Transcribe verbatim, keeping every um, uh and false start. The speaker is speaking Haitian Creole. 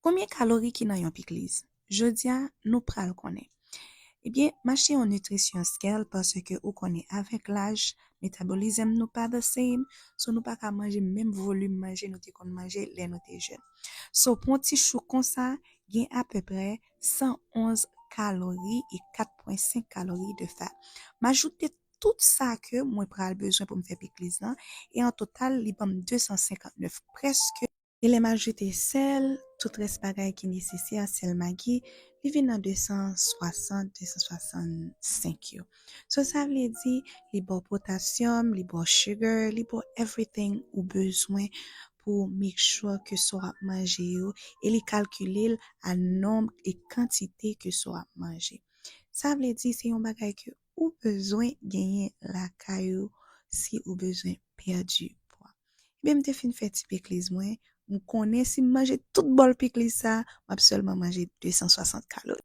Konbyen kalori ki nan yon pikliz? Jodi a, nou pral konnen. Ebyen, m achte yon nutrition scale paske ou konnen avèk laj, metabolism nou pa the same, so nou pa ka manje menm volim manje nou te konn manje lè nou te jèn. So, pou yon ti chou konsa, gen apeprè san onz kalori e kat pwen senk kalori de fat. M ajoute tout sa ke mwen pral bezwen pou m fè pikliz lan, e an total, li ban m de san senkant nèf, prèske. E lè m ajoute sèl, tout rès bagay ki nesesè, sèl Maggi, li vin nan de san swasant, de san swasannsenk yo. So, sa vle di, li ba w potasyòm, li ba w sugar, li ba w everything ou bezwen pou make sure ke sa w ap manje yo, e li kalkile l a nonb e kantite ke sa w ap manje. Sa vle di, se yon bagay ke ou bezwen genyen lakay ou si ou bezwen pèdi pwa. Ebyen, m te fin fè ti pikliz mwen, m konnen si m manje tout bòl pikliz sa, m ap sèlman manje de san swasant kalori.